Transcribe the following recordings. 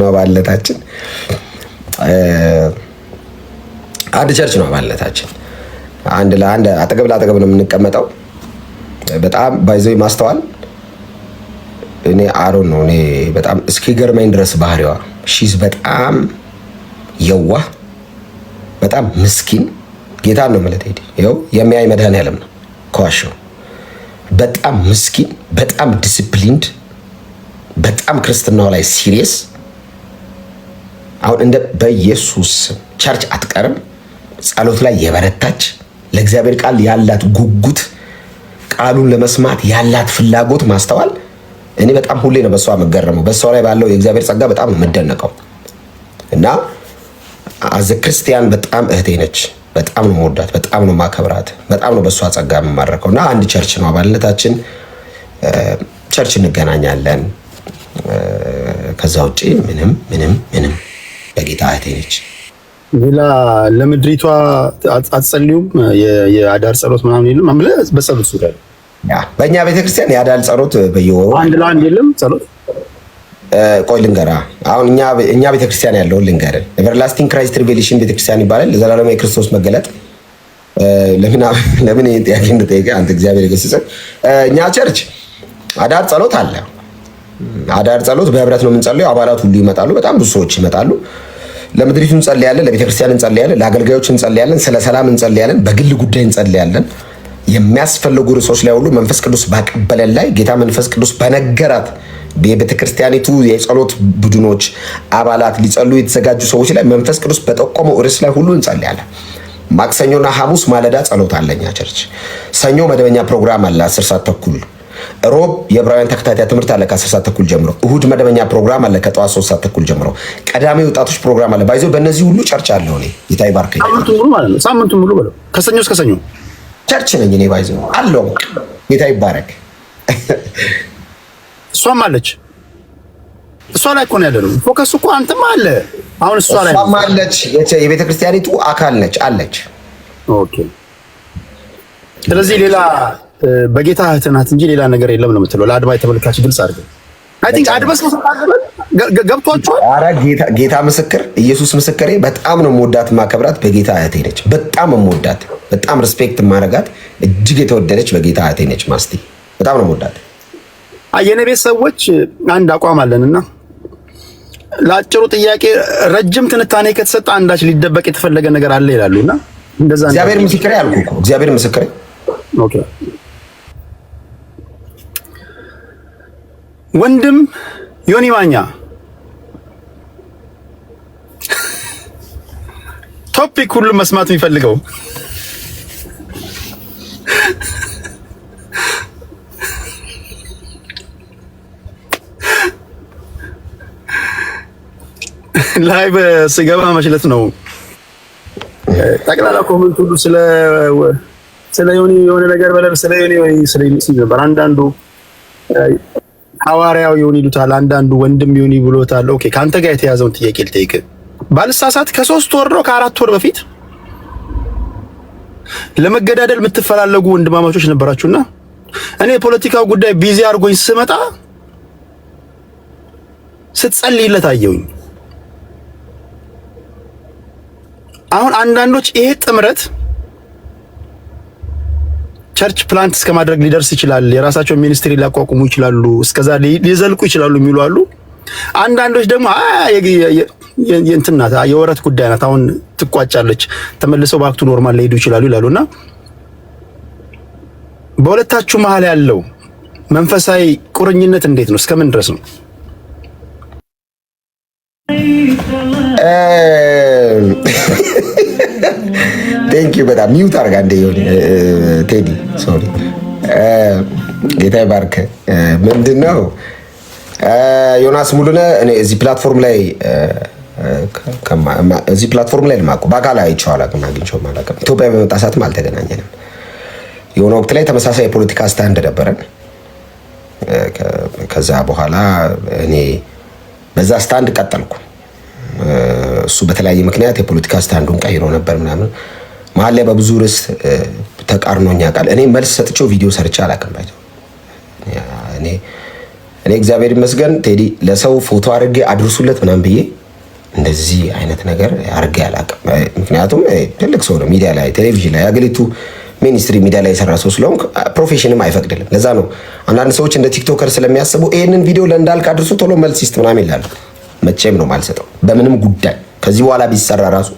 ነው አባልነታችን። አንድ church ነው አባልነታችን። አንድ ለአንድ አጠገብ ለአጠገብ ነው የምንቀመጠው። በጣም by the way ማስተዋል እኔ አሮን ነው እኔ በጣም እስኪገርመኝ ድረስ ባህሪዋ she's በጣም የዋህ በጣም ምስኪን ጌታን ነው ማለት ሄዲ ይኸው የሚያይ መድኃኔዓለም ነው ከዋሸው በጣም ምስኪን በጣም disciplined በጣም ክርስትናው ላይ serious። አሁን እንደ በኢየሱስ church አትቀርም። ጸሎት ላይ የበረታች ለእግዚአብሔር ቃል ያላት ጉጉት፣ ቃሉን ለመስማት ያላት ፍላጎት ማስተዋል እኔ በጣም ሁሌ ነው በእሷ የምገረመው። በእሷ ላይ ባለው የእግዚአብሔር ጸጋ በጣም ነው የምደነቀው። እና as a ክርስቲያን በጣም እህቴ ነች። በጣም ነው የምወዳት፣ በጣም ነው የማከብራት፣ በጣም ነው በእሷ ጸጋ የምማረከው። እና አንድ church ነው አባልነታችን፣ church እንገናኛለን። ከዛ ውጭ ምንም ምንም ምንም በጌታ እህቴ ነች። ሌላ ለምድሪቷ አትጸልዩም? የአዳር ጸሎት ምናምን የለም? በጸሎት ዙሪያ በእኛ ቤተክርስቲያን የአዳር ጸሎት በየወሩ አንድ ለአንድ የለም ጸሎት። ቆይ ልንገራ፣ አሁን እኛ ቤተክርስቲያን ያለውን ልንገርን። Everlasting Christ Revelation ቤተክርስቲያን ይባላል። ለዘላለም የክርስቶስ መገለጥ። ለምን ይህን ጥያቄ እንደጠየቀ አንተ እግዚአብሔር የገሰጸ። እኛ church አዳር ጸሎት አለ። አዳር ጸሎት በህብረት ነው የምንጸልየው። አባላት ሁሉ ይመጣሉ። በጣም ብዙ ሰዎች ይመጣሉ። ለምድሪቱ እንጸልያለን፣ ለቤተክርስቲያን እንጸልያለን፣ ለአገልጋዮች እንጸልያለን፣ ስለ ሰላም እንጸልያለን፣ በግል ጉዳይ እንጸልያለን። የሚያስፈልጉ ርዕሶች ላይ ሁሉ መንፈስ ቅዱስ ባቀበለን ላይ ጌታ መንፈስ ቅዱስ በነገራት የቤተክርስቲያኒቱ የጸሎት ቡድኖች አባላት ሊጸሉ የተዘጋጁ ሰዎች ላይ መንፈስ ቅዱስ በጠቆመው ርዕስ ላይ ሁሉ እንጸልያለን። ማክሰኞና ሐሙስ ማለዳ ጸሎት አለ እኛ church። ሰኞ መደበኛ ፕሮግራም አለ 10 ሰዓት ተኩል። ሮብ የዕብራውያን ተከታታይ ትምህርት አለ ከ10 ሰዓት ተኩል ጀምሮ። እሁድ መደበኛ ፕሮግራም አለ ከጠዋት 3 ሰዓት ተኩል ጀምሮ። ቅዳሜ ወጣቶች ፕሮግራም አለ። by the way በእነዚህ ሁሉ church አለ። እኔ ጌታ ይባርከኝ። ሳምንቱን ሙሉ ማለት ነው። ሳምንቱን ሙሉ በለው፣ ከሰኞ እስከ ሰኞ church ነኝ እኔ by the way አለው። ጌታ ይባረክ። እሷም አለች። እሷ ላይ እኮ ነው ያለነው። focus እኮ አንተም አለ። አሁን እሷ ላይ እሷም አለች። የቤተ ክርስቲያኒቱ አካል ነች አለች። Okay። ስለዚህ ሌላ በጌታ እህት ናት እንጂ ሌላ ነገር የለም ነው የምትለው። ለአድማጭ ተመልካች ግልጽ አድርገህ I think አድበስ ገብቷቸዋል። ኧረ ጌታ ምስክር፣ ኢየሱስ ምስክሬ፣ በጣም ነው የምወዳት ማከብራት። በጌታ እህቴ ነች። በጣም የምወዳት፣ በጣም respect የማደርጋት፣ እጅግ የተወደደች በጌታ እህቴ ነች። ማስቲ በጣም ነው የምወዳት። የኔ ቤት ሰዎች አንድ አቋም አለንና ለአጭሩ ጥያቄ ረጅም ትንታኔ ከተሰጠ አንዳች ሊደበቅ የተፈለገ ነገር አለ ይላሉና እንደዛ እግዚአብሔር ምስክሬ አልኩህ እኮ እግዚአብሔር ምስክሬ። Okay ወንድም ዮኒ ማኛ topic ሁሉም መስማት የሚፈልገው live ስገባ መችለት ነው። ጠቅላላ comment ሁሉ ስለ ዮኒ የሆነ ነገር በለን፣ ስለ ዮኒ ወይ ስለ ዮኒ ሲል ነበር። አንዳንዱ ሐዋርያው ዮኒ ይሉታል፣ አንዳንዱ ወንድም ዮኒ ብሎታል። Okay ከአንተ ጋር የተያዘውን ጥያቄ ልጠይቅ። ባልሳሳት ከ3 ወር ነው ከ4 ወር በፊት ለመገዳደል የምትፈላለጉ ወንድማማቾች ነበራችሁና እኔ የፖለቲካው ጉዳይ busy አድርጎኝ ስመጣ ስትጸልይለት አየሁኝ። አሁን አንዳንዶች ይሄ ጥምረት church plant እስከ ማድረግ ሊደርስ ይችላል፣ የራሳቸውን ministry ሊያቋቁሙ ይችላሉ፣ እስከዛ ሊዘልቁ ይችላሉ የሚሉ አሉ። አንዳንዶች ደግሞ የእንትን ናት የወረት ጉዳይ ናት፣ አሁን ትቋጫለች፣ ተመልሰው back to normal ሊሄዱ ይችላሉ ይላሉና በሁለታችሁ መሀል ያለው መንፈሳዊ ቁርኝነት እንዴት ነው? እስከምን ድረስ ነው? Thank you በጣም mute አድርጋ እንደ ዮኒ ቴዲ sorry፣ ጌታ ይባርክ። ምንድን ነው ዮናስ ሙሉነህ እኔ እዚህ platform ላይ ልማውቀው በአካል አይቼው አላውቅም፣ አግኝቼውም አላውቅም። ኢትዮጵያ በመጣ ሰዓትም አልተገናኘንም። የሆነ ወቅት ላይ ተመሳሳይ የፖለቲካ stand ነበረን። ከዛ በኋላ እኔ በዛ stand ቀጠልኩ። እሱ በተለያየ ምክንያት የፖለቲካ stand ኡን ቀይሮ ነበር ምናምን። መሀል ላይ በብዙ ርዕስ ተቃርኖኛ ቃል እኔ መልስ ሰጥቼው ቪዲዮ ሰርቼ አላውቅም። እኔ እኔ እግዚአብሔር ይመስገን ቴዲ ለሰው ፎቶ አድርጌ አድርሱለት ምናምን ብዬ እንደዚህ አይነት ነገር አድርጌ አላውቅም። ምክንያቱም ትልቅ ሰው ነው፣ ሚዲያ ላይ፣ ቴሌቪዥን ላይ፣ የአገሪቱ mainstream media ላይ የሰራ ሰው ስለሆንክ profession ም አይፈቅድልም። ለዛ ነው አንዳንድ ሰዎች እንደ TikToker ስለሚያስቡ ይህንን ቪዲዮ ለእንዳልክ አድርሱ፣ ቶሎ መልስ ይስጥ ምናምን ይላሉ። መቼም ነው ማልሰጠው በምንም ጉዳይ። ከዚህ በኋላ ቢሰራ ራሱ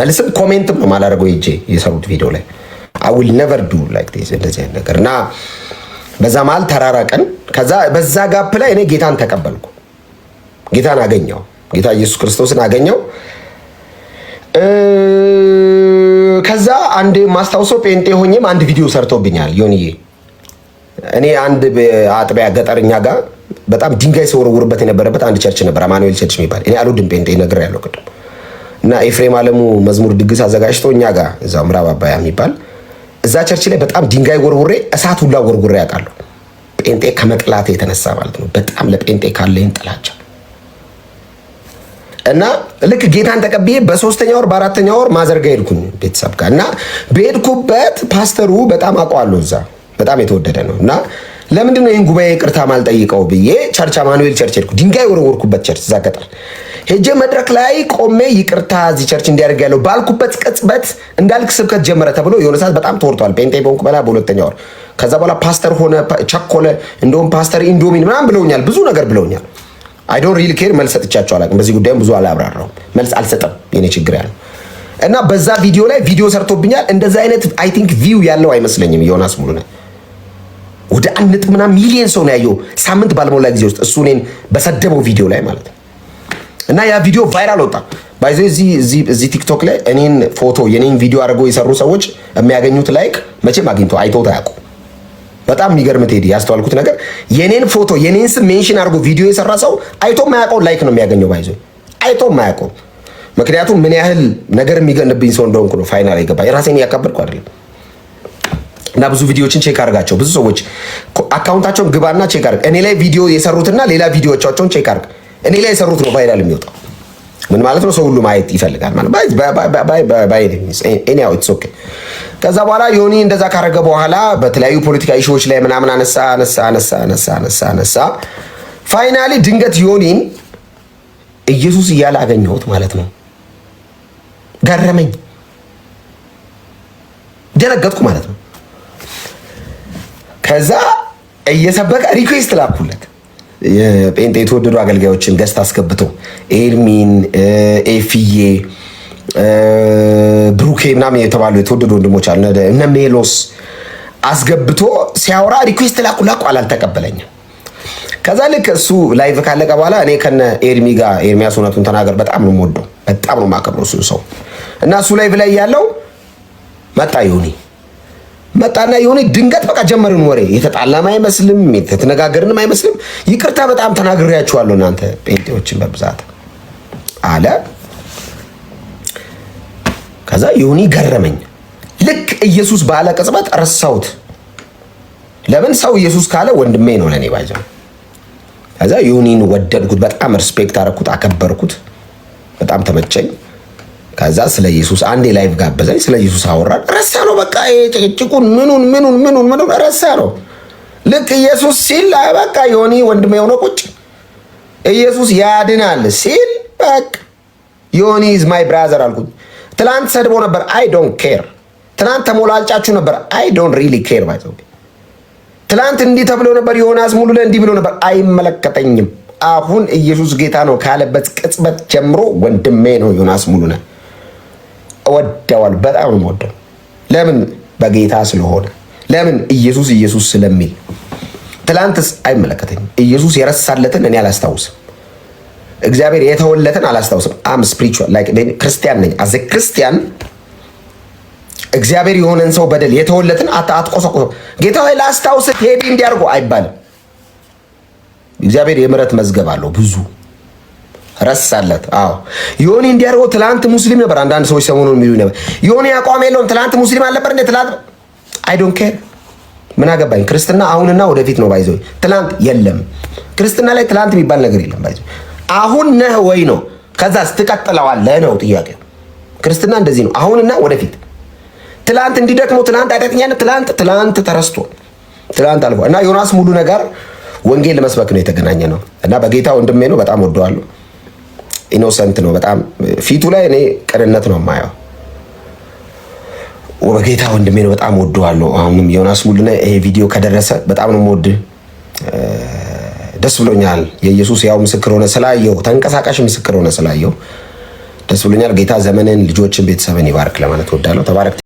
መልስም comment ም ነው ማላደርገው ሄጄ የሰሩት ቪዲዮ ላይ። I will never do like this፣ እንደዚህ አይነት ነገር። እና በዛ መሀል ተራራቅን። ከዛ በዛ gap ላይ እኔ ጌታን ተቀበልኩ። ጌታን አገኘው። ጌታ ኢየሱስ ክርስቶስን አገኘው። ከዛ አንድ ማስታውሰው ጴንጤ ሆኜም አንድ ቪዲዮ ሰርቶብኛል ዮኒዬ። እኔ አንድ አጥቢያ ገጠርኛ ጋር በጣም ድንጋይ ሰወረውርበት የነበረበት አንድ church ነበር፣ አማኑኤል church የሚባል። እኔ አልወድም ጴንጤ፣ ነግሬያለሁ ቅድም። እና ኤፍሬም አለሙ መዝሙር ድግስ አዘጋጅቶ እኛ ጋር እዛው ምዕራብ አባያ የሚባል እዛ church ላይ በጣም ድንጋይ ወርውሬ፣ እሳት ሁላ ወርውሬ ያውቃለሁ። ጴንጤ ከመጥላት የተነሳ ማለት ነው። በጣም ለጴንጤ ካለኝ ጥላቻ። እና ልክ ጌታን ተቀብዬ በሶስተኛ ወር፣ በአራተኛ ወር ማዘር ጋ ሄድኩኝ ቤተሰብ ጋር። እና በሄድኩበት ፓስተሩ በጣም አውቀዋለሁ፣ እዛ በጣም የተወደደ ነው። እና ለምንድን ነው ይህን ጉባኤ ይቅርታ ማልጠይቀው ብዬ church፣ አማኑኤል church ሄድኩ። ድንጋይ ወረወርኩበት church እዛ ገጠር ሄጄ መድረክ ላይ ቆሜ ይቅርታ እዚህ church እንዲያደርግ ያለው ባልኩበት ቅጽበት እንዳልክ ስብከት ጀመረ ተብሎ የሆነ ሰዓት በጣም ተወርቷል። ጴንጤ በሆንኩ በላ በሁለተኛ ወር። ከዛ በኋላ ፓስተር ሆነ፣ ቸኮለ፣ እንደውም ፓስተር ኢንዶሚን ምናምን ብለውኛል፣ ብዙ ነገር ብለውኛል። I don't really care፣ መልስ ሰጥቻቸው አላውቅም። በዚህ ጉዳይም ብዙ አላብራራውም። መልስ አልሰጠም፣ የኔ ችግር ያለው። እና በዛ ቪዲዮ ላይ ቪዲዮ ሰርቶብኛል። እንደዛ አይነት I think view ያለው አይመስለኝም። ዮናስ ሙሉነህ ወደ 1 ነጥብ ምናምን ሚሊየን ሰው ነው ያየው ሳምንት ባልሞላ ጊዜ ውስጥ፣ እሱ እኔን በሰደበው ቪዲዮ ላይ ማለት ነው። እና ያ ቪዲዮ viral ወጣ። By the way እዚህ ቲክቶክ ላይ እኔን ፎቶ የኔን ቪዲዮ አድርገው የሰሩ ሰዎች የሚያገኙት like መቼም አግኝተው አይተውት አያውቁም። በጣም የሚገርም ቴዲ፣ ያስተዋልኩት ነገር የኔን ፎቶ፣ የኔን ስም mention አድርጎ ቪዲዮ የሰራ ሰው አይቶ የማያውቀው like ነው የሚያገኘው። By the way አይቶ የማያውቀው፣ ምክንያቱም ምን ያህል ነገር የሚገንብኝ ሰው እንደሆንኩ ነው final የገባኝ። ራሴን እያከበድኩ አይደለም። እና ብዙ ቪዲዮዎችን check አድርጋቸው። ብዙ ሰዎች account ኣቸውን ግባና check አድርግ። እኔ ላይ ቪዲዮ የሰሩትና ሌላ ቪዲዮዎቻቸውን check አድርግ። እኔ ላይ የሰሩት ነው viral የሚወጣው። ምን ማለት ነው? ሰው ሁሉ ማየት ይፈልጋል ማለት anyhow it's okay። ከዛ በኋላ ዮኒ እንደዛ ካረገ በኋላ በተለያዩ ፖለቲካ issue ዎች ላይ ምናምን አነሳ አነሳ አነሳ አነሳ አነሳ አነሳ። Finally ድንገት ዮኒን ኢየሱስ እያለ አገኘሁት ማለት ነው። ገረመኝ፣ ደነገጥኩ ማለት ነው። ከዛ እየሰበከ request ላኩለት። የጴንጤ የተወደዱ አገልጋዮችን guest አስገብቶ ኤርሚን፣ ኤፍዬ፣ ብሩኬ ምናምን የተባሉ የተወደዱ ወንድሞች አሉ። እነ ሜሎስ አስገብቶ ሲያወራ request ላኩ ላኩ፣ አላልተቀበለኝም። ከዛ ልክ እሱ live ካለቀ በኋላ እኔ ከነ ኤርሚ ጋር፣ ኤርሚያስ እውነቱን ተናገር፣ በጣም ነው የምወደው፣ በጣም ነው የማከብረው እሱን ሰው። እና እሱ live ላይ ያለው መጣ፣ ዮኒ መጣና የሆነ ድንገት በቃ ጀመርን ወሬ። የተጣላም አይመስልም፣ የተነጋገርንም አይመስልም። ይቅርታ በጣም ተናግሬያችኋለሁ እናንተ ጴንጤዎችን በብዛት አለ። ከዛ ዮኒ ገረመኝ። ልክ ኢየሱስ ባለ ቅጽበት ረሳሁት። ለምን? ሰው ኢየሱስ ካለ ወንድሜ ነው ለኔ by the way። ከዛ ዮኒን ወደድኩት፣ በጣም respect አደረኩት፣ አከበርኩት፣ በጣም ተመቸኝ። ከዛ ስለ ኢየሱስ አንዴ live ጋበዘኝ። ስለ ኢየሱስ አወራን። ረሳ ነው በቃ ጭቅጭቁን ምኑን ምኑን ምኑን ምኑን ረሳ ነው። ልክ ኢየሱስ ሲል በቃ ዮኒ ወንድሜ የሆነ ቁጭ፣ ኢየሱስ ያድናል ሲል በቃ ዮኒ is my brother አልኩኝ። ትላንት ሰድቦ ነበር። I don't care። ትላንት ተሞላልጫችሁ ነበር። I don't really care by the way። ትላንት እንዲህ ተብሎ ነበር፣ ዮናስ ሙሉ እንዲህ ብሎ ነበር። አይመለከተኝም። አሁን ኢየሱስ ጌታ ነው ካለበት ቅጽበት ጀምሮ ወንድሜ ነው ዮናስ ሙሉነህ። እወደዋለሁ። በጣም ነው የምወደው። ለምን? በጌታ ስለሆነ። ለምን? ኢየሱስ ኢየሱስ ስለሚል። ትላንትስ አይመለከተኝም። ኢየሱስ የረሳለትን እኔ አላስታውስም። እግዚአብሔር የተወለትን አላስታውስም። I'm spiritual like ክርስቲያን ነኝ። As a ክርስቲያን እግዚአብሔር የሆነን ሰው በደል የተወለትን አትቆሰቁሰው። ጌታ ሆይ ላስታውስ ቴዲ እንዲያርጎ አይባልም። እግዚአብሔር የምሕረት መዝገብ አለው፣ ብዙ ረሳለት። አዎ ዮኒ እንዲያርገው ትላንት ሙስሊም ነበር። አንዳንድ ሰዎች ሰሞኑን የሚሉ ነበር። ዮኒ አቋም የለውም፣ ትላንት ሙስሊም አልነበር እንዴ? ትላንት I don't care፣ ምን አገባኝ። ክርስትና አሁንና ወደፊት ነው። By the way ትላንት የለም። ክርስትና ላይ ትላንት የሚባል ነገር የለም። By the way አሁን ነህ ወይ ነው። ከዛስ ትቀጥለዋለህ ነው ጥያቄው። ክርስትና እንደዚህ ነው። አሁንና ወደፊት። ትላንት እንዲደክመው፣ ትላንት ኃጢአተኛ፣ ትላንት ትላንት ተረስቶ ትላንት አልፎ። እና ዮናስ ሙሉ ነገር ወንጌል ለመስበክ ነው የተገናኘነው እና በጌታ ወንድሜ ነው። በጣም ወደዋለሁ። Innocent ነው በጣም። ፊቱ ላይ እኔ ቅንነት ነው የማየው። በጌታ ወንድሜ ነው፣ በጣም ወደዋለሁ። አሁንም ዮናስ ሙሉነህ ይሄ ቪዲዮ ከደረሰ በጣም ነው የምወድህ። ደስ ብሎኛል። የኢየሱስ ያው ምስክር ሆነ ስላየው፣ ተንቀሳቃሽ ምስክር ሆነ ስላየው ደስ ብሎኛል። ጌታ ዘመንን፣ ልጆችን፣ ቤተሰብን ይባርክ ለማለት እወዳለሁ። ተባረክ።